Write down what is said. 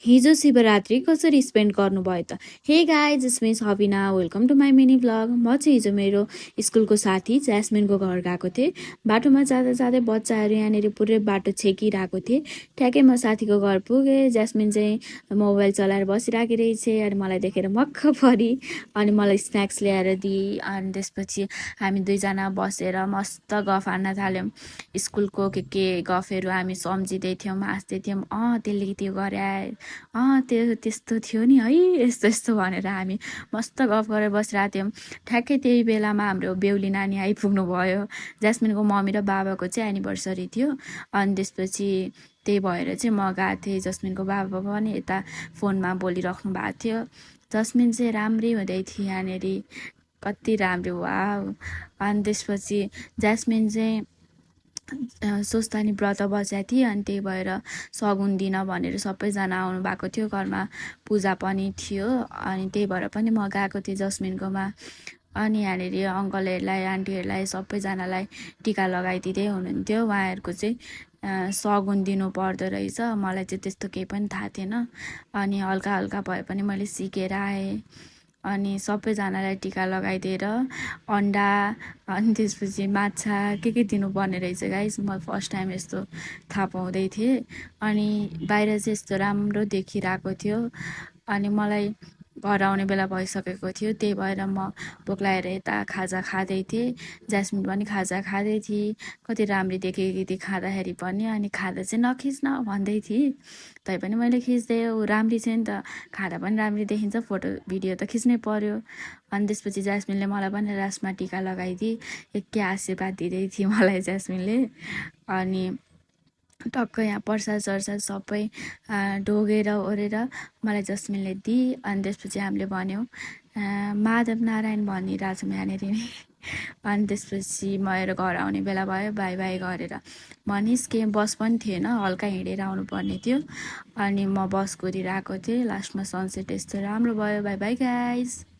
हिजो शिवरात्रि कसरी स्पेन्ड गर्नुभयो त? Hey guys, it's me Sabina, welcome to my mini vlog. म चाहिँ हिजो मेरो स्कुलको साथी ज्यास्मिनको घर गएको थिएँ। बाटोमा जाँदा जाँदै बच्चाहरू यहाँनिर पुरै बाटो छेकिरहेको थिएँ। ठ्याक्कै म साथीको घर पुगेँ। ज्यास्मिन चाहिँ मोबाइल चलाएर बसिरहेको रहेछ। अनि मलाई देखेर मक्ख परी अनि मलाई स्न्याक्स ल्याएर दिए। अनि त्यसपछि हामी दुईजना बसेर मस्त गफ हान्न थाल्यौँ। स्कुलको के गफहरू हामी सम्झिँदै थियौँ, हाँस्दै थियौँ। त्यसले त्यो गरे, त्यो त्यस्तो थियो नि है, यस्तो यस्तो भनेर हामी मस्त गफ गरेर बसिरहेको थियौँ। ठ्याक्कै त्यही बेलामा हाम्रो बेहुली नानी आइपुग्नु भयो। ज्यास्मिनको मम्मी र बाबाको चाहिँ एनिभर्सरी थियो। अनि त्यसपछि त्यही भएर चाहिँ म गएको थिएँ। जस्मिनको बाबा पनि यता फोनमा बोलिराख्नु भएको थियो। जस्मिन चाहिँ राम्रै हुँदै थियो यहाँनिर, कति राम्रो, वाउ। अनि त्यसपछि ज्यास्मिन चाहिँ स्वस्थानी व्रत बसेको थिएँ। अनि त्यही भएर सगुन दिन भनेर सबैजना आउनु भएको थियो, घरमा पूजा पनि थियो। अनि त्यही भएर पनि म गएको थिएँ जस्मिनकोमा। अनि यहाँनिर अङ्कलहरूलाई, आन्टीहरूलाई सबैजनालाई टिका लगाइदिँदै हुनुहुन्थ्यो। उहाँहरूको चाहिँ सगुन दिनु पर्दो रहेछ। मलाई चाहिँ त्यस्तो केही पनि थाहा थिएन। अनि हल्का हल्का भए पनि मैले सिकेर आएँ। अनि सबैजनालाई टिका लगाइदिएर अन्डा अनि त्यसपछि माछा के दिनुपर्ने रहेछ गाइस। म फर्स्ट टाइम यस्तो थाहा पाउँदै थिएँ। अनि बाहिर चाहिँ यस्तो राम्रो देखिरहेको थियो। अनि मलाई घर आउने बेला भइसकेको थियो। त्यही भएर म भोक लागेर यता खाजा खाँदै थिएँ। ज्यास्मिन पनि खाजा खाँदै थिएँ। कति राम्रो देखेकी थिएँ खाँदाखेरि पनि। अनि खाँदा चाहिँ नखिच्न भन्दै थिएँ, तैपनि मैले खिच्दै। ऊ राम्री छ नि त, खाँदा पनि राम्री देखिन्छ, फोटो भिडियो त खिच्नै पर्यो। अनि त्यसपछि ज्यास्मिनले मलाई पनि लास्टमा टिका लगाइदिए। के आशीर्वाद दिँदै थिएँ मलाई ज्यास्मिनले। अनि टक्क यहाँ प्रसाद सरसाद सबै ढोगेर ओरेर मलाई जस्मिनले दिए। अनि त्यसपछि हामीले भन्यौँ माधव नारायण भनिरहेको छौँ यहाँनिर नि। अनि त्यसपछि मेरो घर आउने बेला भयो, बाई बाई गरेर म निस्केँ। बस पनि थिएन, हल्का हिँडेर आउनुपर्ने थियो। अनि म बस कुदिरहेको थिएँ। लास्टमा सनसेट यस्तो राम्रो भयो। By by guys.